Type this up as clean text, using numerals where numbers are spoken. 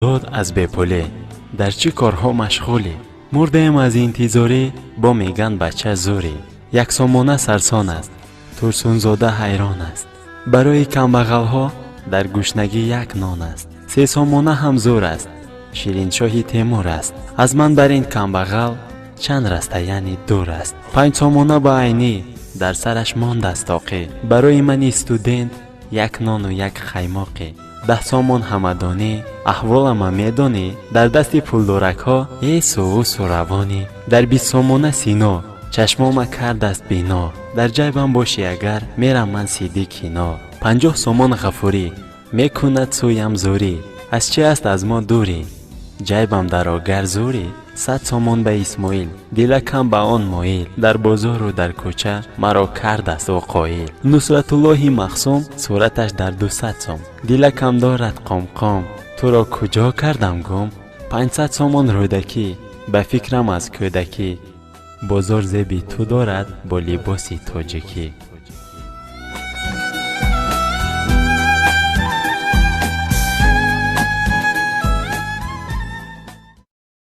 Дод аз бепулӣ. Дар чӣ корҳо машғулӣ? Мурдаем аз интизорӣ, бо меган бача зурӣ. Як сомона сарсон аст, Турсунзода ҳайрон аст. Барои камбағалҳо дар гушнагӣ як нон аст. Се сомона ҳам зур аст, Шириншоҳи Темур аст. Аз ман бар ин камбағал чанд растаяни дур аст. Панҷ сомона ба айнӣ дар сараш мондааст тоқӣ. Барои мани студент як нону як хаймоқӣ. 10 сомон ҳамадонӣ, аҳволама медонӣ, дар дасти пулдоракҳо эсу усу равонӣ. Дар 20 сомона сино, чашмома кардаст бино. Дар ҷайбам бошӣ агар, мерам ман сиди кино. 50 сомон Ғафурӣ, мекунад сӯям зурӣ. Аз чи аст аз мо дурӣ? Ҷайбам дарогар зурӣ. 100 сомон ба Исмоил, дилакам ба он моил. Дар бозору дар кӯча маро кардаст ӯ қоил. Нусратуллоҳи Махсум сураташ дар 200 сом. Дилакам дорад қомқом, туро куҷо кардам гум? 500 сомон Рӯдакӣ, ба фикрам аз кӯдакӣ. Бозор зеби ту дорад бо либоси тоҷикӣ.